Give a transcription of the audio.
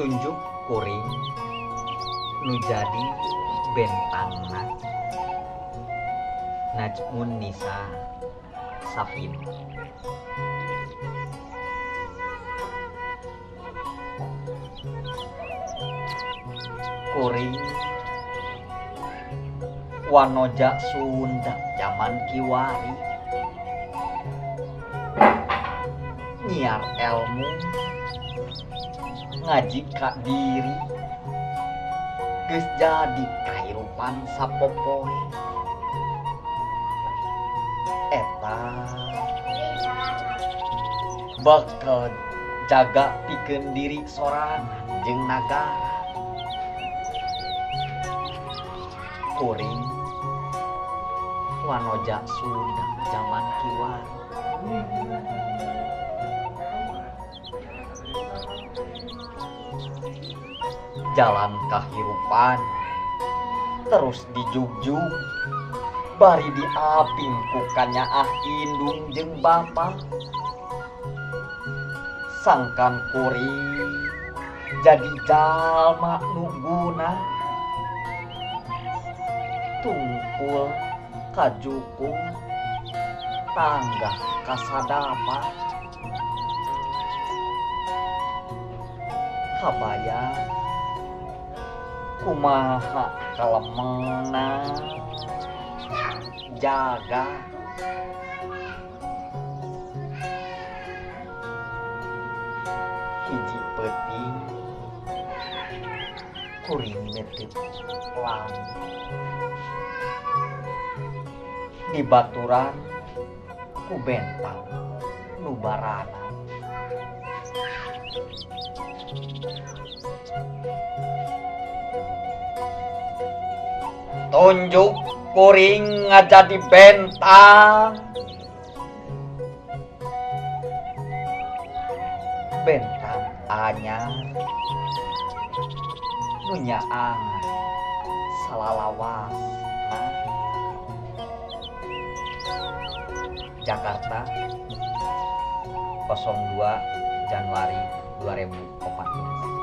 Tunjuk kuring nu jadi bentangna Najmun Nisa Safin. Kuring wanoja Sunda jaman kiwari, nyiar elmu ngaji ka diri, geus jadi kahirupan sapopoe. Eta bakal jaga pikeun diri sorangan jeung nagara. Kuring wanoja Sunda jaman kiwari, jalan kahirupan terus dijugjug, bari diaping ku kanyaah indung jeung bapa. Sangkan kuring jadi jalma nu guna, tungkul kajukung tangga kasadapa. Kabayang kumaha kalemengna jaga hiji peuting kuring netip lang di baturan ku bentang nu barana. Tunjuk kuring ngajadi bentang, bentang anyar nu nyaangan salalawasna. Jakarta 02 Januari 2014.